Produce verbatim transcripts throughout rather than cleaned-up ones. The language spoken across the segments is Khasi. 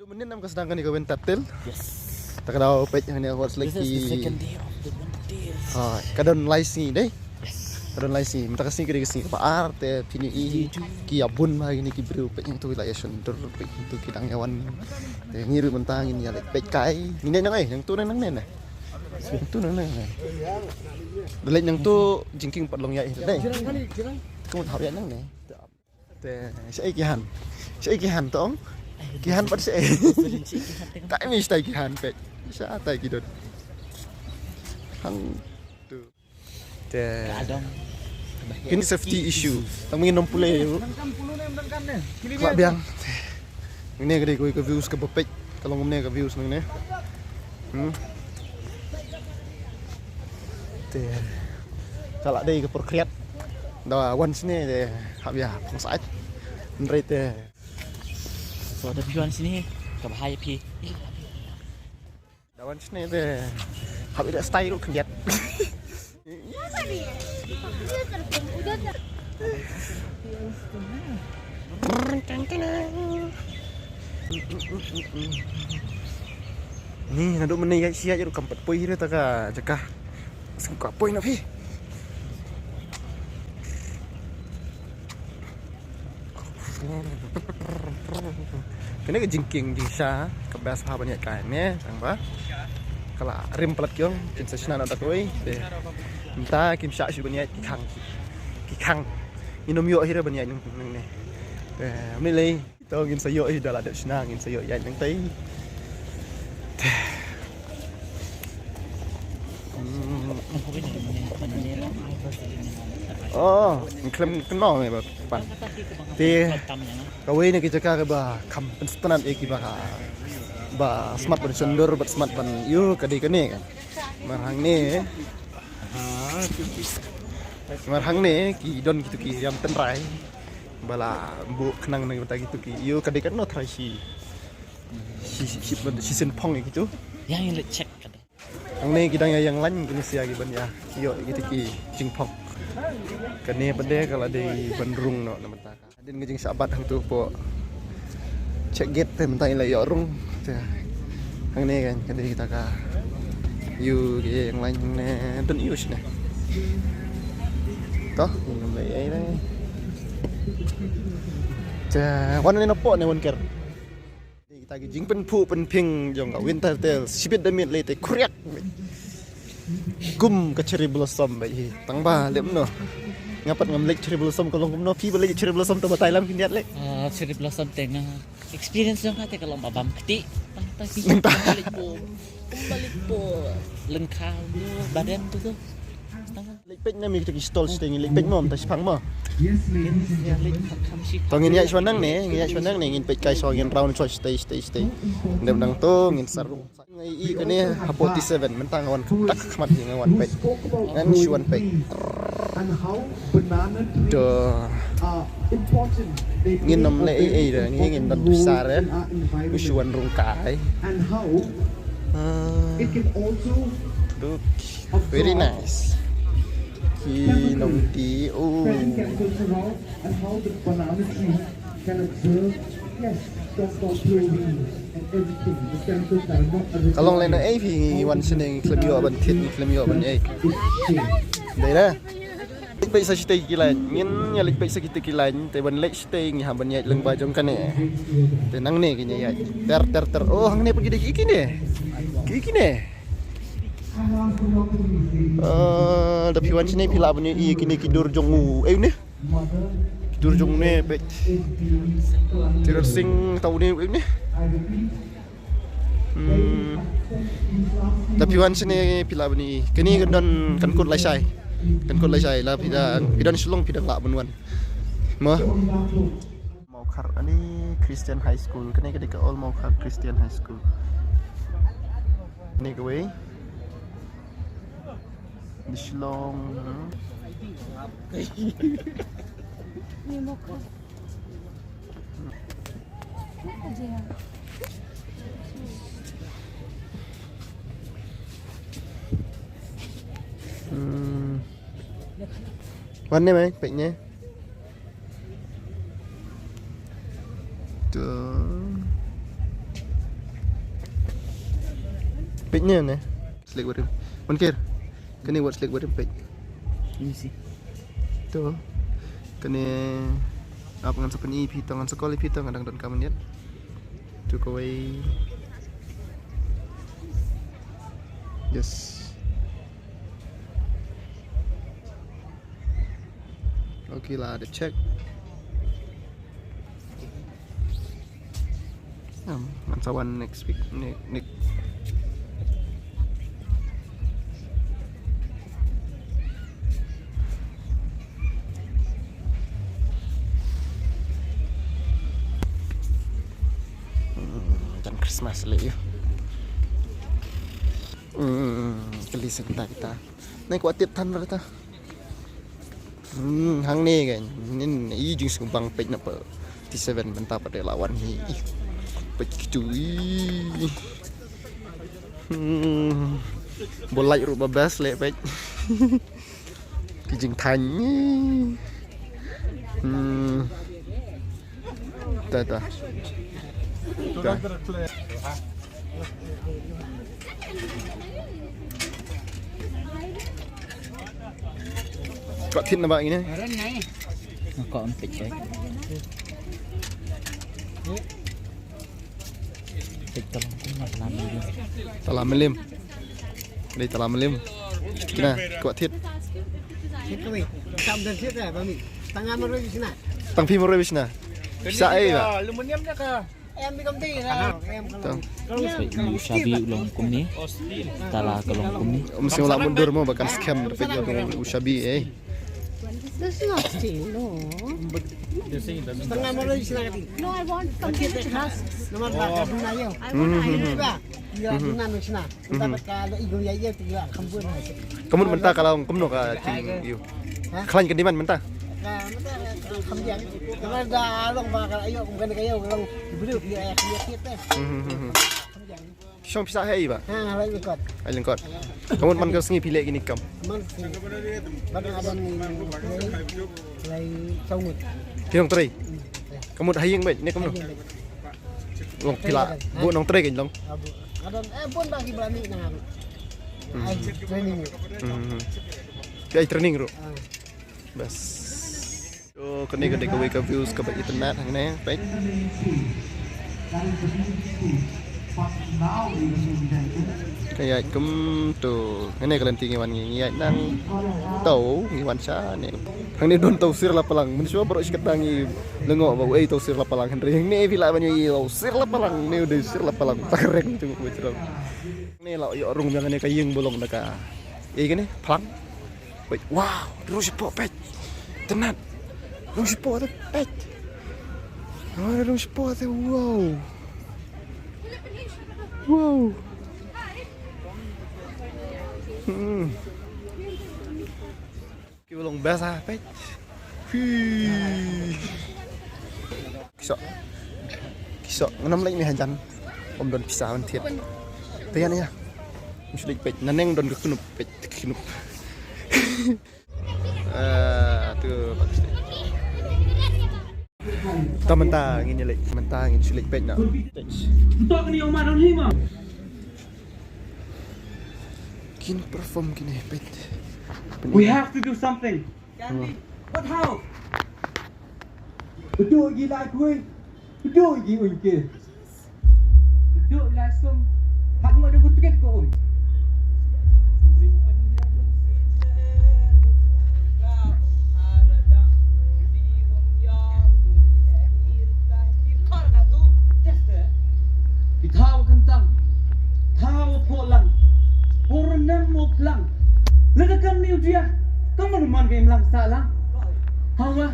Mynnin em ka sdang kane ka winter tale. Yes. Ta ka daw peit hangne ka West Lake. This is the second day of the winter tale. Ha, ka don lai sngi dei. Yes. Ka don lai sngi. Mynta ka sngi ka dei ka sngi kaba ar te phi ïohi ki ïa bun bha kine ki briew peit hangto ki la ïa shon dur peit hangto ki dang ïa wan. Te ngi ruh mynta ngin ïa leit peit kai. Ngin ïa nang ai nangto nang nangne ne. Nangto nang nangne. Da leit nangto jingkieng pat long ïa dei. Kumta hap ïa nangne. Te shaei ki han? Shaei ki han tong? Ki han pat shaei? Ka mi shaei ki han peit. Shaei ki don. Hangto. Te kin safety issue. Tang ngin nym pule. Ka biang. Ngne ka dei ka views kaba peit. Ka long ngne ka views ngne. Hmm. Te ka la dei ka por khriat. Da wan shane te hap ïa phong sait. Hynrei te. So da phi wan shane kaba hai phi. Da wan shane te hap ïa da style ruh khyndiat. Ni naduh mynne ïaid shi ïaid ruh kam pat poi hi ruh ta ka jaka. Sngewbha poi na phi. Kane ka jingkieng jingshisha ka best ha ban ïaid kai ne tang ba ka la rim palat kiong kin sa shna na da kawei. Te mynta kim shah shuh ban ïaid ki khang ki khang. Ngin ym ïoh hi ruh ban ïaid nangne. Te mynne lei. To ngin sa ïoh ïa da la dep shna ngin sa ïoh ïaid nangtai. Hmm. Oh, ngin khlem kynmaw ne ba pan. Te kawei na ki jaka kaba kham pynsngewtynnat ïa kiba ba smat ban shon dur bad smat ban ïoh ka dei kane kan. Mar hangne. Mar hangne ki don kito ki ïam tynrai. Ba la buh khnang na ki bynta kito ki ïoh ka dei katno trai shi shi shi shi sien phong ïa kito. Ïa ngin leit check ka dei. Hangne ki dang ïa ïeng lain kine sia ki ban ïa ïoh ïa kito ki jingphong. Kane pat de ka la dei ban rung noh na bynta ka. Hadien ka jingshah bat hangto hapoh check gate te mynta ngi la ïoh rung. Te hangne kan ka dei kita ka ïoh ki ïeng lain hangne don ïoh shane. To ngin ym lei ei lei. Te wan ne napoh ne wan ker. Kita ki jingpynphuh pynphieng jong ka Winter Tales shibit da miet lei te khriat. Kum ka cherry blossom ba hi tang ba lem no. Nga pat ngam leit cherry blossom ka long kumno phi ba leit cherry blossom to batai lam khyndiat leh. Ah, cherry blossom te nga experience jong nga te ka long ba bam kti. Tang ta ki. Tang ta. Leit po. Ba leit po. Lengkha. Badan tu tu. Leit peit na mi kita ki stall siteng leit peit mo ta shipang mo. Kin ya leit kham shi. To ngin ïa shwa nang ne ngin ïa shwa nang ne ngin peit kai shwa ngin round shwa sitei sitei sitei. Dem nang to ngin sarung. Ngai i kane ha forty-seven mynta nga wan tak khmat hi nga wan peit. Ngan shu wan peit. To ngin ym leh ei ei da ngi ngin don pisa re. Ngi shu wan rung kai. Ah. Look, very nice. Ki nongti oh. Ka long lei na ei phi ngi wan shane ngi khlem ïoh ban thied ngi khlem ïoh ban ei. Dei na. Leit peit sa sitei ki lain ngin ïa leit peit sa kitei ki lain te ban leit sitei ngi hap ban ïaid lyngba jong kane. Te nangne ki ïaid ter ter ter oh hangne pat ki dei ki kine. Ki kine. Ah, da phi wan shane phi lah ban ïohi kine ki dur jong u. Ei une. Ki dur jong une peit. Tirot sing ta une ei une. Hmm. Da phi wan shane phi lah ban ïohi. Kane kan don kan kut lashai. Kan kut lashai la phi da phi don shlong phi da lah ban wan. Mo. Mawkhar ani Christian High School. Kane ka dei ka Old Mawkhar Christian High School. Kane kawei. Di Shillong. Hmm. Wan ne mai, pek ne. Tu. Peit ne ne. Slick barim. Mangker. Kane wat slick barim peit. Ini sih. To. Kane ap ngan sa pyni phi to, ngan sa call phi to, ngan dang don ka mynmiet. To kawei. Yes. Okay, la da check. Hmm, ngan sa wan next week, ne-, next. Hmm, jan Christmas leh ïa. Hmm, kali sa kita kita. Nai kwah tip than ba ta. Hmm, hangne kan. Nin i jingsngewbang peit na peit. T seven mynta pat la wan hi. Ih, peit kitu i. Hmm. Ba light ruh ba best leh peit. Ki jingthaiñ. Hmm. Ta, ta. Ta. Kwah thied na ba ngin ne? Ko on peit kai. Peit ka long kum na tala milim. Tala milim. Dei tala milim. Kina, kwah thied. Thied kawei. Tam dan thied eh, ba mi. Tang nga marwei bishna. Tang phi marwei bishna. Sa ei ba. Aluminium ne ka. Em bi kam ti na. Em ka long. Tang. Peit u shabi u long kumne. Tala ka long kumne. Um sing la mundur mo ba kan scam, peit u long u shabi eh. That's not steel, no. Tang nga marwei bishna ka ti. No, I want something which has. Namar la ka duna yo. I want iron. Ba. Ïa duna no bishna. Ka mut mynta ka long kumno ka jingïoh? Ha? Khlaiñ ka demand mynta. Ka mynta ka kham biang. Ka mynta long ba ka ïoh kum kane ka ïoh ka long blue ïa ïa ïa kit te. Kham biang. Shong pisa hai ba? Ha, lai lengkot. Ai lengkot. Ka mut man ka sngi phi leh kine ki kam? Man sngi. Ba ka don ni lai saw ngut. Phi nongtrei. Ka mut ha ïing beit ne kumno? Long phi la bu nongtrei kein long. Adon eh bun ba ki ba ni na. Ai training. Hmm. Ki ai training ruh. Ah. Bas. Yo, kane ka dei kawei ka views kaba itynnad hangne, peit. Ka ïaid kumto. Hangne ka lynti ngi wan ngi ïaid nangto, ngi wan shane. Hangne don tau sir la palang. Mynshuwa baroh shi katta ngi lyngngoh ba u ei tau sir la palang, hynrei hangne phi lah ban ïohi tau sir la palang, ne u dei sir la palang. Ta ka rek jong u ba jrong. Hangne la ïoh rung biang kane ka ïing ba long da ka. Ei kane plang. Peit, wow, rung shapoh peit. Tynnad. Rung shapoh te peit. Ah, rung shapoh te, wow. Wow. Hmm. Ki long best ah, peit. Hi. Ki soh. Ki soh, ngam leit ne hajan. Ym don pisa ban thied. Te ïa ne ïa. Ym shu leit peit. Naneng don ka knup peit, ka knup. Eh, tu bagus deh. Ta mynta ngin ïa leit, mynta ngin shu leit peit noh. Kin perform kine peit. We have to do something. What, how? Betul gila kui. Betul gila kui. Duk lai sum. Hak ngut da butrit ko um. Ki thaw kyntang. Thaw phuh lang. Pur nem mup lang. Lada kan ni u dia. Kam man man ka imlang sah lang. Hawa.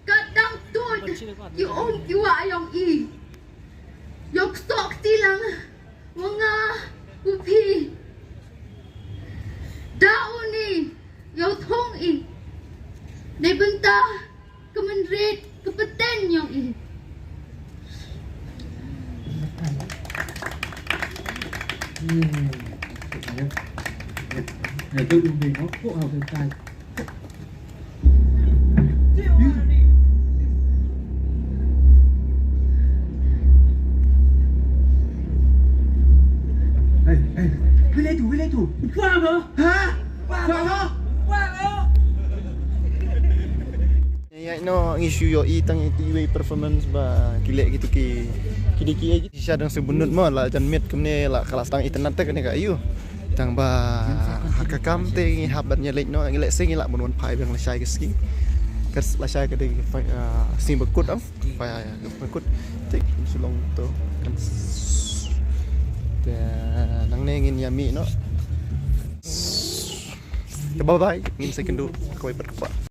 Ka dang tuid ïa um ïa u ayong i. Ïa u ksoh kti lang wa nga u phi. Da u ni ïa u thong i. Nei bynta ka mynrit ka pynten yong i. Ïa no ngi shu ïohi tang ïa iwei performance ba ki leh kito ki ki dei ki ei ki sha dang shu bun lut mo la jan miet kumne la ka la tang internet te kane ka aïu. Tang ba ha ka kam te ngi hap ban ïa leit noh ngi leh se ngi lah ban wan phai biang lashai ka sngi. Ka lashai ka dei ka sngi ba kut ang. Phai ka ba kut. Te shu long to. Te nangne ngin ïa mih noh. Bye bye ngin sa ïakynduh kawei pat kawei.